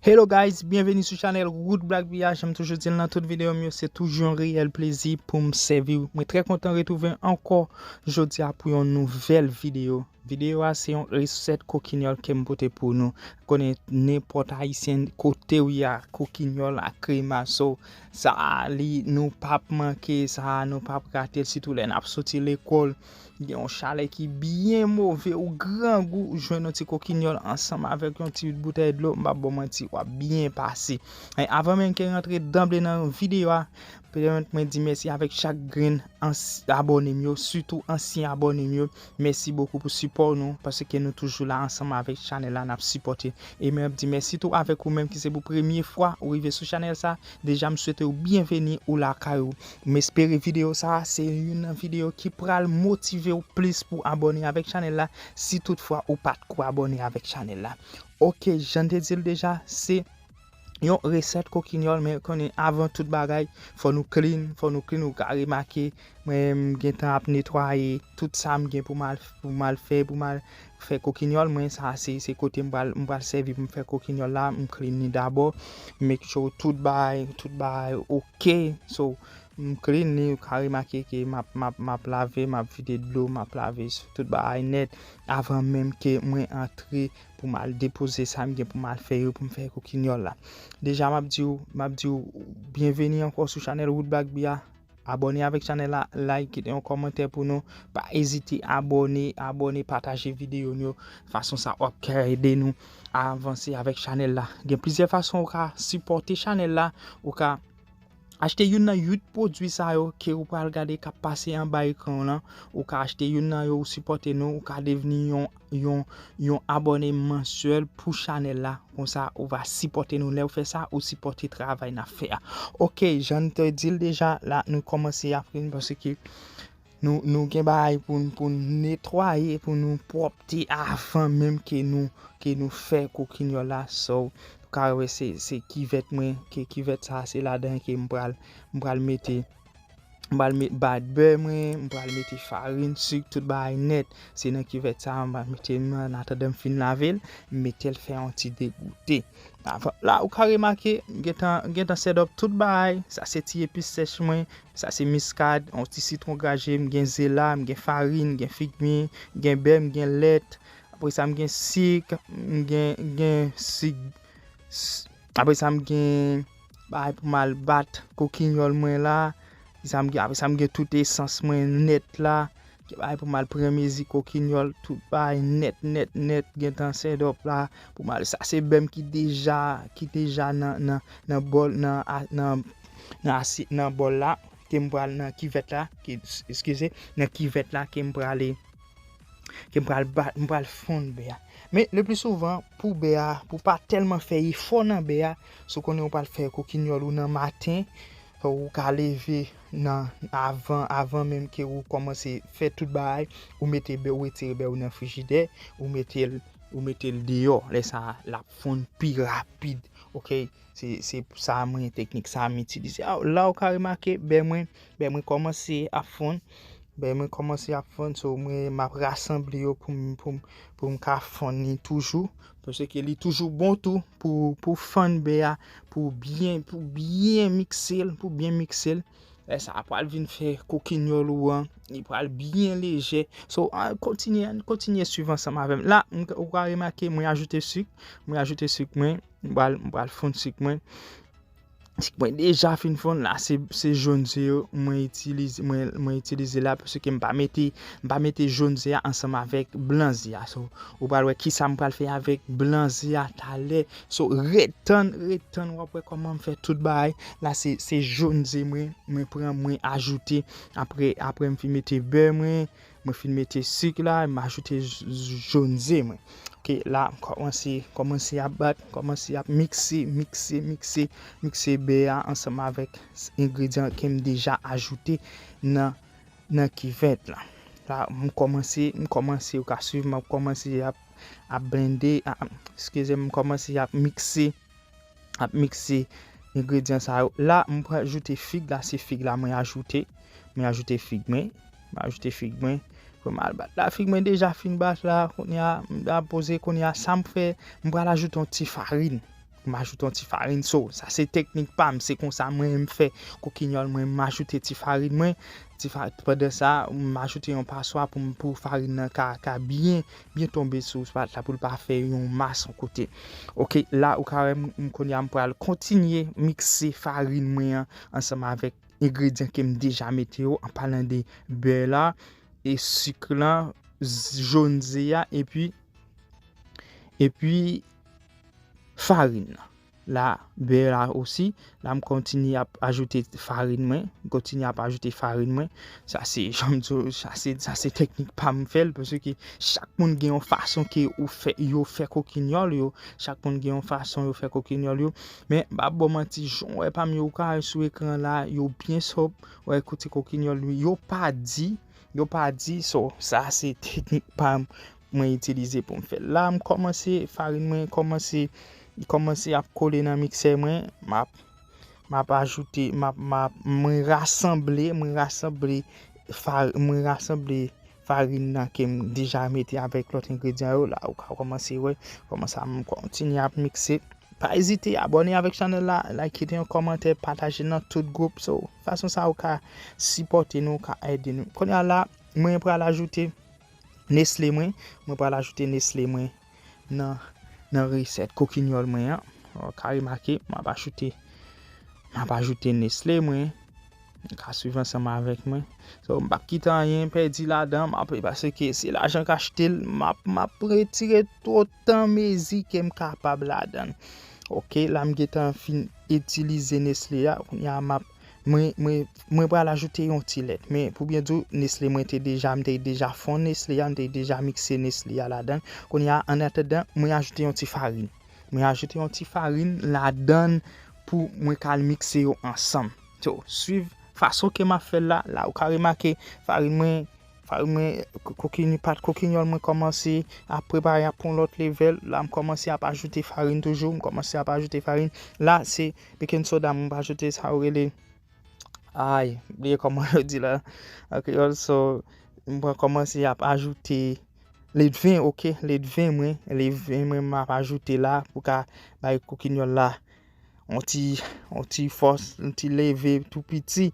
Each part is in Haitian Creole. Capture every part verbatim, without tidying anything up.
Hello guys, byenveni sou chanèl Root Black B H. Jan m toujou di l nan tout videyo m yo, se toujou yon reyèl plezi pou m sèvi w. Mwen trè kontan retwouve ankò jodi a pou yon nouvèl videyo. Videyo a se yon resèt kokinyòl ke m pote pou nou. Konnen nenpòt ayisyen kote w ye a, kokinyòl ak krema. So, sa a li nou p ap manke, sa a nou p ap rate l, sitou lè n ap soti lekòl. Gen yon chalè ki byen move, ou grangou, ou jwenn yon ti kokinyòl ansanm avèk yon ti boutèy dlo, m p ap ba w manti, w ap byen pase. E avan menm ke rantre danble nan videyo a, pèmèt mwen di mèsi avèk chak grenn ans- abòne m yo, sitou ansyen abòne m yo. Mèsi bokou pou sipò nou, paske nou toujou la ansanm avèk chanèl la, n ap sipòte. E mwen ap di mèsi tou avèk ou menm ki se pou premye fwa ou rive sou chanèl sa. Deja, m swete w byenveni, ou lakay ou. M espere videyo sa a se youn nan videyo ki pral motive w plis pou abòne avèk chanèl la, si toutfwa ou pa t ko abòne avèk chanèl la. Ok, jan m te di l deja, se yon resèt kokinyòl, men konnen avan tout bagay, fò nou clean, fò nou clean, ou ka remake, mwen, m gentan ap netwaye tout sa m gen pou m al, pou m al fè, pou m al fè kokinyòl, mwen, sa se, se kote m pral, m pral sèvi pou m fè kokinyòl la, m clean li dabò, make sure tout bagay, tout bagay ok, so, m clean li, ou ka remake ke m ap, m ap, m ap lave, m ap vide dlo, m ap lave tout bagay nèt, avan menm ke mwen antre pou m al depoze sa m gen pou m al fè yo, pou m fè kokinyòl la. Deja, m ap di w, m ap di w, byenveni ankò sou chanèl Root Black B H. Abòne avèk chanèl la, like, kite yon kòmantè pou nou. Pa ezite abòne, abòne, pataje videyo nou yo. Fason sa w ap ka ede nou avanse avèk chanèl la. Gen plizyè fason ou ka sipòte chanèl la. Ou ka achte youn nan uit pwodui sa yo ke ou pral gade k ap pase anba ekran w lan. Ou ka achte youn nan yo, ou sipòte nou, ou ka devni yon, yon, yon abòne mansyèl pou chanèl la. Konsa, ou va sipòte nou. Lè w fè sa, ou sipòte travay n ap fè a. Ok, jan n te di l deja, la, nou kòmanse ap vin paske nou, nou gen bagay pou n, pou n netwaye, pou nou pwòpte avan menm ke nou, ke nou fè kokinyòl la. So, ou ka wè se, se kivèt mwen, ke kivèt sa, se ladan ke m pral, m pral mete, m pral met, bat bè mwen, m pral mete farin, sik, tout bagay nèt. Se nan kivèt sa, m pral mete l nan, an atandan m fin lave l, m mete l fè yon ti degoute. Avan, la, ou ka remake, m gentan, m gentan set up tout bagay. Sa se ti epis sèch mwen, sa se miskad, yon ti sitwon graje, m gen zela, m gen farin, m gen fig mi, m gen bè, m gen lèt. Apre sa, m gen sik, m gen, gen sik. S- Apre sa, m gen bagay pou m al bat kokinyòl mwen la. Sa m gen, apre sa, m gen tout esans mwen nèt la. Gen bagay pou m al pran mezi kokinyòl, tout bagay nèt, nèt, nèt, gentan set up la. Pou m al, sa se bè m ki deja, ki deja nan, nan, nan bòl, nan, a- nan, nan asi- nan bòl la, ke m pral nan kivèt la, ke, eskize, nan kivèt la ke m prale, ke m pral bat, m pral fonn bè a. Men, le pli souvan, pou bè a, pou pa tèlman fè efò nan bè a, si w konnen w pral fè kokinyòl ou nan maten, fò ou ka leve nan, avan, avan menm ke ou kòmanse fè tout bagay, ou mete bè, ou retire bè ou nan frijidè, ou mete l, ou mete l deyò. Lè sa a, l ap fonn pi rapid, ok? Se, se sa mwen, teknik sa m itilize. A, la ou ka remake, bè mwen, bè mwen kòmanse ap fonn. Bè mwen kòmanse ap fonn, so mwen, m ap rasanble yo pou m, pou m, pou m ka fonn li toujou. Paske li toujou bon tou pou, pou fann bè a, pou byen, pou byen mikse l, pou byen mikse l. Lè sa a pral vin fè kokinyòl ou an, li pral byen lejè. So, an, kontinye, kontinye swiv ansanm avè m. La, m, ou ka remake, mwen ajoute sik, mwen ajoute sik mwen, m pral, m pral fonn sik mwen. Sik mwen deja fin fonn la, se, se jòn ze yo mwen itilize, mwen, mwen itilize la, paske m pa mete, m pa mete jòn ze a ansanm avèk blan ze a. So, ou pral wè kisa m pral fè avèk blan ze a talè. So, ret tann, ret tann, w ap wè kòman m fè tout bagay. La, se, se jòn ze mwen, mwen pran, mwen ajoute. Apre, apre m fin mete bè mwen, mwen fin mete sik la, m ajoute j- j- jòn ze mwen. Ok, la, m kòmanse, kòmanse ap bat, kòmanse ap mikse, mikse, mikse, mikse bè a ansanm avèk s- engredyan ke m deja ajoute nan, nan kivèt la. La, m kòmanse, m kòmanse, ou ka swiv, m ap kòmanse ap, ap blende, a- eskize m, m kòmanse ap mikse, ap mikse engredyan sa yo. La, m pral ajoute fig la, se fig la mwen ajoute. Mwen ajoute fig mwen. Mwen ajoute fig mwen. Pou m al bat la, fig mwen deja fin bat la. Kounye a, m ap poze, kounye a, sa m fè, m pral ajoute yon ti farin. M ajoute yon ti farin. So, sa se teknik pa m, se konsa mwen menm fè kokinyòl mwen, m ajoute ti farin mwen, ti fa, pandan sa, m ajoute yon paswa pou m, pou farin nan ka, ka byen, byen tonbe sou pat la pou l pa fè yon mas yon kote. Ok, la ou ka wè m, m kounye a m pral kontinye mikse farin mwen an ansanm avèk engredyan ke m deja mete yo, an palan de bè la, e sik lan, z-, jòn ze a, epi, epi farin nan. La, bè la osi, la m kontinye ap ajoute farin mwen, m kontinye ap ajoute farin mwen. Sa se, jan m di w, sa se, sa se teknik pa m fè l, paske chak moun gen yon fason ke ou fè, yo fè kokinyòl yo, chak moun gen yon fason yo fè kokinyòl yo. Men, m p ap ba w manti, jan w wè pa m yo ka sou ekran la, yo byen sòp, w wè kote kokinyòl yo, yo pa di, yo pa di, so, sa se teknik pa m mwen itilize pou m fè l. La, m kòmanse, farin mwen kòmanse, kòmanse ap kole nan miksè mwen, m ap, m ap ajoute, m ap, m ap, mwen rasanble, mwen rasanble, fa, mwen rasanble farin nan ke m deja mete avèk lòt engredyan yo. La, ou ka kòmanse wè, kòman sa m kontinye ap mikse. Pa ezite abòne avèk chanèl la, like, kite yon kòmantè, pataje nan tout gwoup. So, fason sa ou ka sipòte nou, ou ka ede nou. Kounye a la, mwen pral ajoute Nestle mwen, mwen pral ajoute Nestle mwen nan, nan resèt kokinyòl mwen an. Ou ka remake, m ap ajoute, m ap ajoute Nestle mwen. Ou ka swiv ansanm avèk mwen. So, m p ap kite anyen pèdi ladan, m ap, paske se lajan k achte l, m ap, m ap retire otan mezi ke m kapab ladan. Ok, la m gentan fin itilize Nestle a, kounye a m ap, mwen, mwen, mwen pral ajoute yon ti lèt. Men pou byen di w, Nestle mwen te deja, m te deja fonn Nestle a, m te deja mikse Nestle a ladan. Kounye a, an atandan, mwen ajoute yon ti farin. Mwen ajoute yon ti farin ladan pou mwen ka al mikse yo ansanm. So, swiv fason ke m ap fè l la. La, ou ka remake farin mwen, farin mwen, ko-, kokinyòl, pat kokinyòl mwen kòmanse ap prepare ap pran lòt level. La, m kòmanse ap ajoute farin toujou. M kòmanse ap ajoute farin. La, se baking soda mwen pa ajoute sa yo rele. Ay, m bliye kòman yo di la an kreyòl. So, m pral kòmanse ap ajoute ledven, ok, ledven mwen, ledven mwen m ap ajoute la pou ka bay kokinyòl la yon ti, yon ti fòs, yon ti leve tou piti.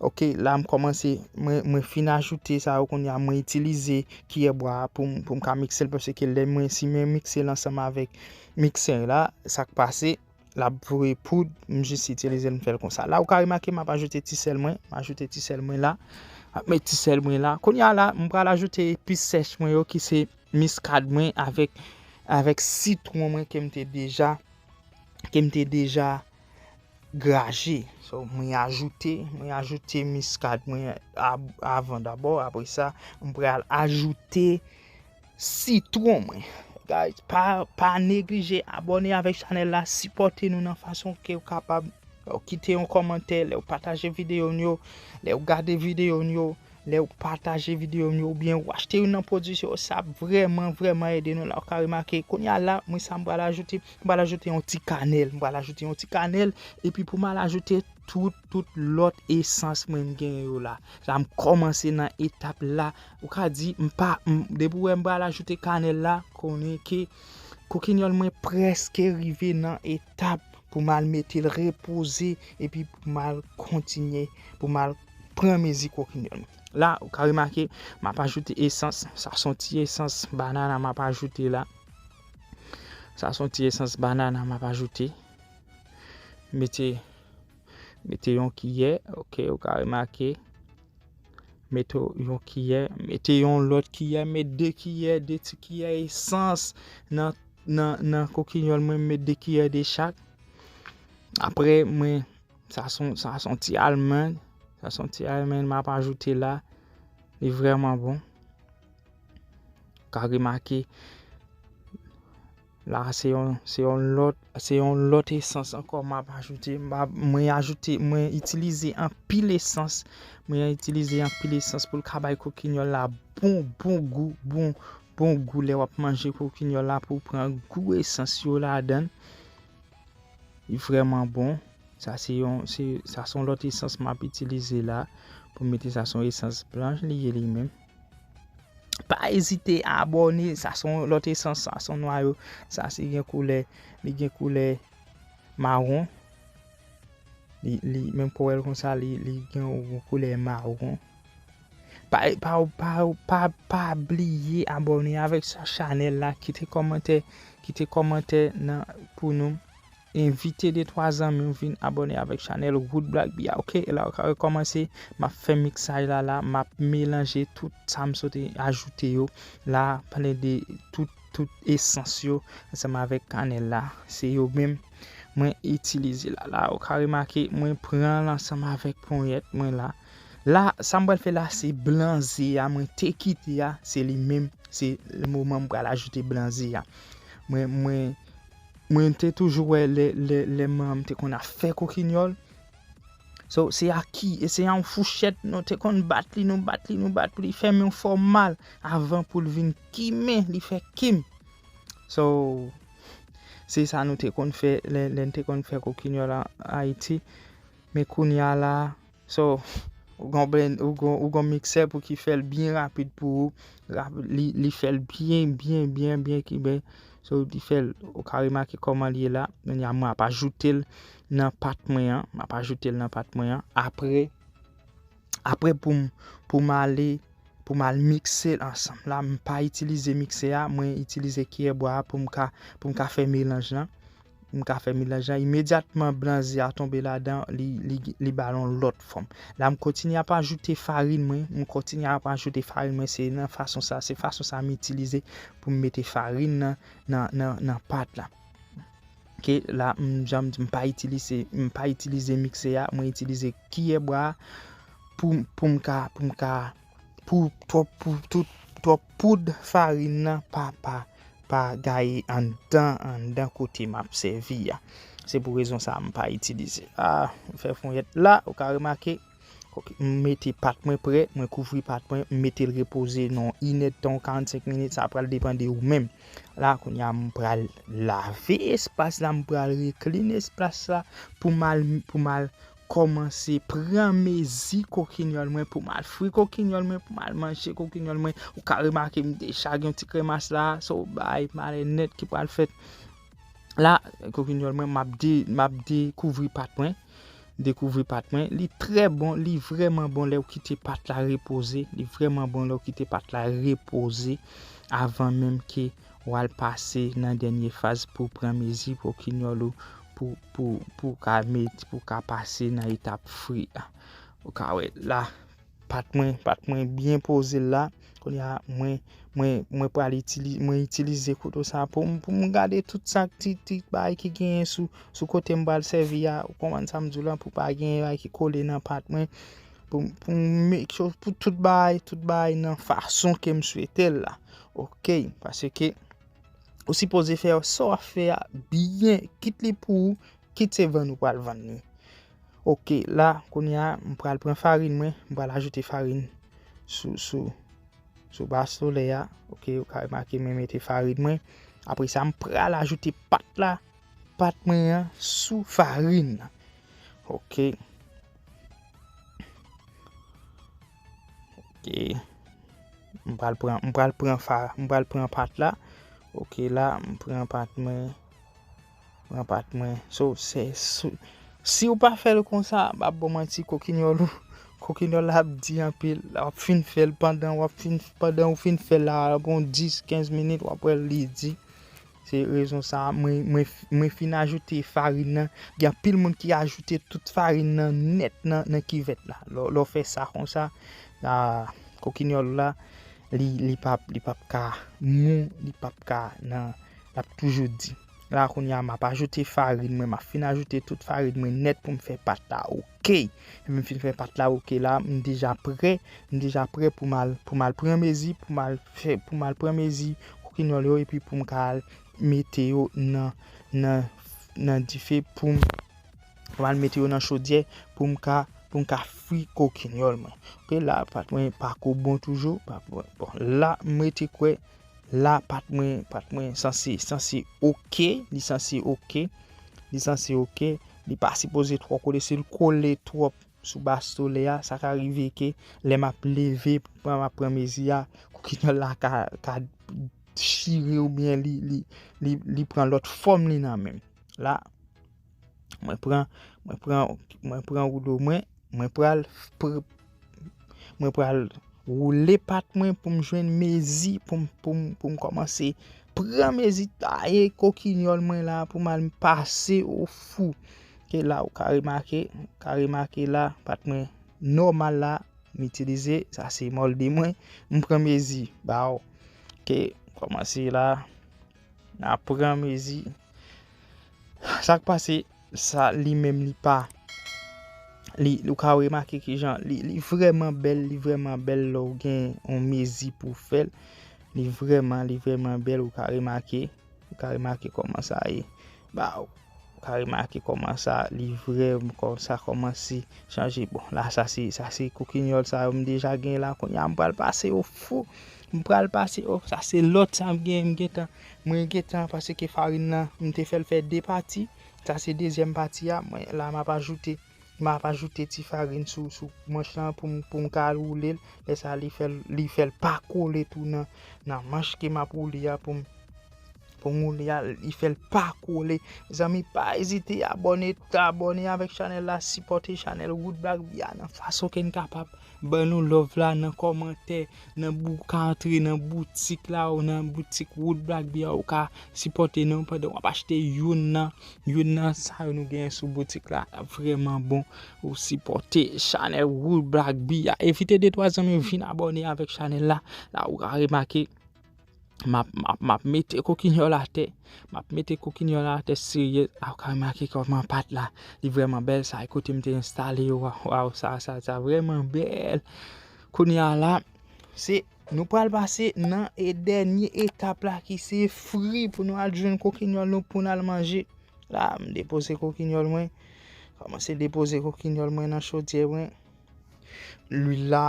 Ok, la m kòmanse, mwen, mwen fin ajoute sa yo kounye a, mwen itilize kiyè bwa a pou m, pou m ka mikse l, paske lè mwen, si mwen mikse l ansanm avèk miksè la, sa k pase, l ap voye poud, m jis itilize l, m fè l konsa. La, ou ka remake, m ap ajoute ti sèl mwen, m ajoute ti sèl mwen la, m ap met ti sèl mwen la. Kounye a la, m pral ajoute epis sèch mwen yo, ki se miskad mwen avèk, avèk sitwon mwen ke m te deja, ke m te deja graje. So, mwen ajoute, mwen ajoute miskad mwen a-, avan dabò, apre sa, m pral ajoute sitwon mwen. Guys, pa, pa neglije abòne avèk chanèl la, sipòte nou nan fason ke w kapab. Kite yon kòmantè, lè w pataje videyo n yo, lè w gade videyo n yo, lè w pataje videyo n yo, oubyen w achte youn nan pwodui yo, sa ap vrèman, vrèman ede nou. La, ou ka remake, kounye a la, mwen sa m pral ajoute, m pral ajoute yon ti kanèl, m pral ajoute yon ti kanèl, epi pou m al ajoute tout, tout lòt esans mwen m genyen yo la. La, m kòmanse nan etap la. Ou ka di, m pa, m, depi w wè m pral ajoute kanèl la, konnen ke kokinyòl mwen prèske rive nan etap pou m al mete l repoze, epi pou m al kontinye, pou m al pran mezi kokinyòl mwen. La, ou ka remake, m ap ajoute esans. Sa se yon ti esans banana m ap ajoute la. Sa se yon ti esans banana m ap ajoute. Mete, mete yon kiyè, ok, ou ka remake. Mete yon kiyè, mete yon lòt kiyè, met de kiyè, de ti kiyè esans nan, nan, nan kokinyòl mwen, met de kiyè de chak. Apre, mwen, sa se yon, sa se yon ti almand, sa se yon ti almand m ap ajoute la. Li vrèman bon. Ou ka remake, la, se yon, se yon lòt, se yon lòt esans ankò m ap ajoute. M ap, mwen ajoute, mwen itilize anpil esans. Mwen itilize anpil esans pou l ka bay kokinyòl la bon, bon gou, bon, bon gou lè w ap manje kokinyòl la pou w pran gou esans yo ladan l. Li vrèman bon. Sa se yon, se, sa se yon lòt esans m ap itilize la. Pou m mete sa, se yon esans blanch li ye li menm. Pa ezite abòne, sa se yon lòt esans, sa se yon nwayo. Sa se gen koulè, li gen koulè, mawon. Li, li, menm pou wè l konsa, li, li gen yon koulè mawon. Pa, pa, pa, pa, pa bliye abòne avèk sa chanèl la, kite kòmantè, kite kòmantè nan, pou nou. Envite de twa zanmi w vin abòne avèk chanèl Good Black Bi a, oke? E la, ou ka rekòmanse, m ap fè miksaj la, la, m ap melanje tout sa m sot ajoute yo la, plen de tout, tout esans yo, ansanm avèk kanèl la. Se yo menm mwen itilize la. La, ou ka remake, mwen pran l ansanm avèk ponyèt mwen la. La, sa m pral fè la, se blan ze a, mwen te kite a, se li menm, se moman m pral ajoute blan ze a. Mwen, mwen, mwen te toujou wè lè, lè, lè manman m te konn ap fè kokinyòl. So, se a ki, e se yon fouchèt, nou te konn bat li, nou bat li, nou bat pou li fè men fò mal, avan pou l vin kimen, li fè kim. So, se sa nou te konn fè, lè, lè n te konn fè kokinyòl an Ayiti. Men kounye a la, so, ou gon blen-, ou gon, ou gon miksè pou ki fè l byen rapid pou ou. Rap-, li, li fè l byen, byen, byen, byen kiben. So, li fè l, ou ka remake kòman li ye la. Kounye a, mwen ap ajoute l nan pat mwen an. M ap ajoute l nan pat mwen an. Apre, apre pou m, pou m ale, pou m al mikse l ansanm. La, m pa itilize miksè a, mwen itilize kiyè bwa a pou m ka, pou m ka fè melanj lan. M ka fè melanj lan. Imedyatman blan ze a tonbe ladan, li, li, li ba l yon lòt fòm. La, m kontinye ap ajoute farin mwen, m kontinye ap ajoute farin mwen, se nan fason sa, se fason sa m itilize pou m mete farin nan, nan, nan, nan pat la. Ke la, m, jan m di, m pa itilize, m pa itilize miksè a, mwen itilize kiyè bwa a pou, pou m ka, pou m ka, pou twòp, pou tout, twòp poud farin nan pa, pa, pa gaye anndan, anndan kote m ap sèvi a. Se pou rezon sa a m pa itilize. A, m fè fonyèt la, ou ka remake, ok, m mete pat mwen prè, mwen kouvri pat mwen, m mete l repoze nan inèdtan, karannsenk minit, sa pral depann de ou menm. La, kounye a, m pral lave espas la, m pral rekline espas la pou m al, pou m al kòmanse pran mezi kokinyòl mwen, pou m al fri kokinyòl mwen, pou m al manje kokinyòl mwen. Ou ka remake m deja gen yon ti kremas la, so bay malè nèt ki pral fèt. La, kokinyòl mwen, m ap de, m ap dekouvri pat mwen. Dekouvri pat mwen. Li trè bon, li vrèman bon lè w kite pat la repoze. Li vrèman bon lè w kite pat la repoze avan menm ke w al pase nan dènye faz pou pran mezi kokinyòl ou pou, pou, pou ka met, pou ka pase nan etap fri a. Ou ka wè la, pat mwen, pat mwen byen poze la. Kounye a, mwen, mwen, mwen pral itili-, mwen itilize kouto sa pou m, pou m gade tout sa, ti, ti bagay ki genyen sou, sou kote m pral sèvi a. Ou konprann sa m di w lan, pou pa genyen bagay ki kole nan pat mwen. Pou, pou m make sure, pou tout bagay, tout bagay nan fason ke m swete l la. Ok, paske ou sipoze fè sa w ap fè a byen, kit li pou ou, kit se vann ou pral vann li. Ok, la, kounye a, m pral pran farin mwen, m pral ajoute farin sou, sou, sou bas solèy a. Ok, ou ka remake mwen mete farin mwen. Apre sa, m pral ajoute pat la, pat mwen an sou farin nan. Ok. Ok. M pral pran, m pral pran fa, m pral pran pat la. Ok, la, m pran pat mwen. Pran pat mwen. So, se, so, si w pa fè l konsa, m ap ba w manti, kokinyòl ou, kokinyòl la ap di anpil. W ap fin fè l pandan, w ap fin, pandan w fin fè l la, bon dis, kenz minit, w ap wè l li di. Se rezon sa a, mwen, mwen, mwen fin ajoute farin nan. Gen anpil moun ki ajoute tout farin nan nèt nan, nan kivèt la. Lè, lè w fè sa konsa, a, kokinyòl la, li, li p ap, li p ap ka mou, li p ap ka nan, l ap toujou di. La, kounye a, m ap ajoute farin mwen, m ap fin ajoute tout farin mwen nèt pou m fè pat la, ok. Epi m fin fè pat la, ok, la, m deja prè, m deja prè pou m al, pou m al pran mezi, pou m al fè, pou m al pran mezi kokinyòl yo, epi pou m ka al mete yo nan, nan, nan dife pou m, pou m al mete yo nan chodyè pou m ka, pou m ka fri kokinyòl mwen. Ok, la, pat mwen pako bon toujou. Pa, bon, bon, la, m rete kwè, la, pat mwen, pat mwen sanse, sanse ok, li sanse ok, li sanse ok, li pa sipoze twò kole, si l kole twòp sou bas solèy a, sa ka rive ke lè m ap leve, pou m ap pran mezi a, kokinyòl la ka, ka chire oubyen li, li, li, li pran lòt fòm li nan men m. La, Mwen pran, mwen pran, mwen pran woulo mwen, mwen pral pr- mwen pral woule pat mwen pou m jwenn mezi, pou m, pou m, pou m kòmanse pran mezi taye kokinyòl mwen la pou m al pase o fou. Ke la ou ka remake, ou ka remake la, pat mwen nòmal la, m itilize, sa se mòlde mwen, m pran mezi, baw. Ke kòmanse la, n a pran mezi. Sa k pase, sa li menm li pa, li, ou ka remake kijan li, li vrèman bèl, li vrèman bèl lè w gen yon mezi pou w fè l. Li vrèman, li vrèman bèl, ou ka remake, ou ka remake kòman sa ye. Ba, ou ka remake kòman sa, li vrèman, kòman sa kòmanse chanje. Bon, la, sa se, sa se kokinyòl sa yo m deja gen la. Kounye a, m pral pase o fou. M pral pase o, sa se lòt sa m gen, m gentan, mwen gentan, paske farin nan, m te fè l fè de pati. Sa se dezyèm pati a. Mwen, la, m ap ajoute, m ap ajoute ti farin sou, sou manch lan pou m, pou m ka al woule l. Lè sa, li fè l, li fè l pa kole tou nan, nan manch ke m ap woule a pou m, pou m woule a, li fè l pa kole. Mezanmi, pa ezite abòne, abòne avèk chanèl la, sipòte chanèl Wood Black Bee a nan fason ke n kapab. Ban nou love la nan kòmantè, nan bou-, ka antre nan boutik la ou nan boutik Wood Black Bee a, ou ka sipòte nou pandan w ap achte youn nan, youn nan sa yo nou genyen sou boutik la. L ap vrèman bon ou sipòte chanèl Wood Black Bee a. Envite de twa zanmi w vin abòne avèk chanèl la. La ou ka remake m ap, m ap, m ap mete kokinyòl atè. M ap mete kokinyòl atè serye. A, ou ka remake kòman pat la. Li vrèman bèl. Sa e kote m te enstale yo. Waw, waw, sa, sa, sa vrèman bèl. Kounye a la, se, nou pral pase nan e dènye etap la ki se fri pou nou al jwenn kokinyòl nou pou n al manje. La, m depoze kokinyòl mwen. Kòmanse depoze kokinyòl mwen nan chodyè mwen. Lwil la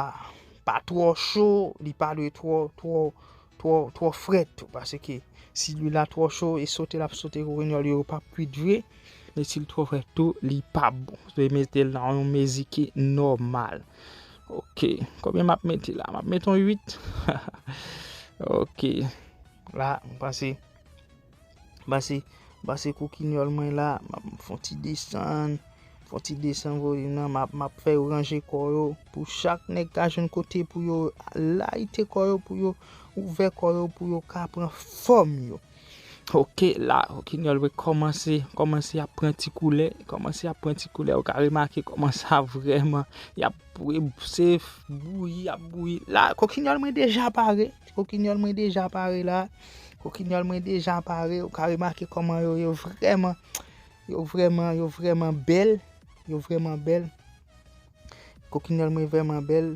pa twò cho, li pa dwe twò, twò, twò, twò frèt tou, paske si lwil la twò cho, e sote l ap sote kokinyòl yo, yo p ap kwit vre. E si l twò frèt tou, li p ap bon. Dwe mete l nan yon mezi ki nòmal. Ok. Konbyen m ap mete la? M ap mete yon uit. Ok. La, m panse Pase, pase kokinyòl mwen la, m ap fè yon ti desann, fè yon ti desann volim nan, m ap, m ap fè yo ranje kò yo, pou chak nèg ka jwenn kote pou yo layite kò yo, pou yo ouvè kò yo, pou yo ka pran fòm yo. Ok, la, kokinyòl mwen kòmanse, kòmanse ap pran ti koulè, kòmanse ap pran ti koulè, ou ka remake kòman sa vrèman, y ap, se bouyi, y ap bouyi. La, kokinyòl mwen deja pare, kokinyòl mwen deja pare la. Kokinyòl mwen deja pare, ou ka remake kòman yo, yo vrèman, yo vrèman, yo vrèman bèl, yo vrèman bèl. Kokinyòl mwen vrèman bèl.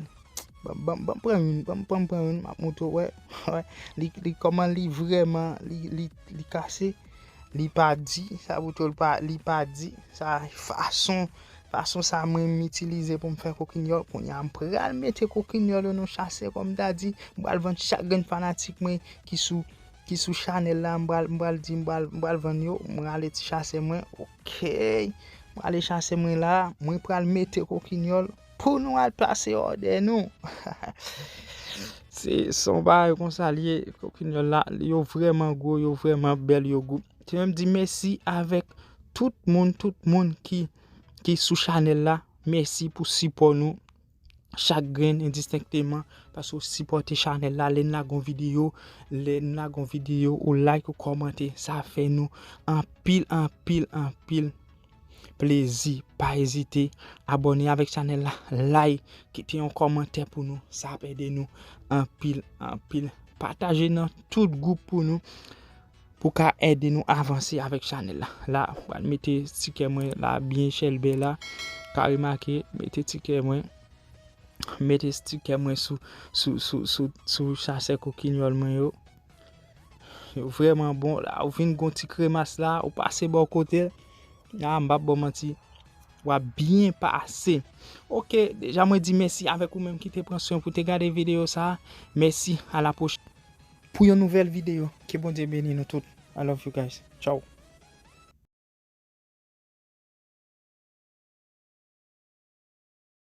Ban, ban, ban m pran youn, ban m, ban m pran youn, m ap montre w, wè, wè. Li, li kòman li vrèman, li, li, li kase, li pa di, sa vle di l pa, li pa di, sa fason, fason sa mwen m itilize pou m fè kokinyòl. Kounye a m pral mete kokinyòl yo nan chasè, kòm m ta di, m pral vann chak grenn fanatik mwen ki sou, ki sou chanèl la, m pral, m pral di, m pral, m pral vann yo, m rale ti chasè mwen, ok, m rale chasè mwen la, mwen pral mete kokinyòl pou nou al plase òdè nou. Se, se yon bagay konsa l ye, kokinyòl la, yo vrèman gwo, yo vrèman bèl, yo gou. Se menm di mèsi avèk tout moun, tout moun ki, ki sou chanèl la. Mèsi pou sipò nou. Chak grenn endistenkteman, paske w sipòte chanèl la. Lè n lage yon videyo, lè n lage yon videyo, ou like, ou kòmante, sa fè nou anpil, anpil, anpil plezi. Pa ezite abòne avèk chanèl la, like, kite yon kòmantè pou nou. Sa ap ede nou anpil, anpil. Pataje nan tout gwoup pou nou, pou ka ede nou avanse avèk chanèl la. La, m pral mete stikè mwen la byen chèlbè la. Ka remake, mete stikè mwen, mete stikè mwen sou, sou, sou, sou, sou chasè kokinyòl mwen yo. Yo vrèman bon. La, ou vin gon ti kremas la, ou pase bò kote l. A, m p ap ba w manti. W ap byen pase. Ok, deja mwen di mèsi avèk ou menm ki te pran swen pou te gade videyo sa. Mèsi, a la pwochèn. Pou yon nouvèl videyo, ke Bondye beni nou tout. I love you guys. Ciao.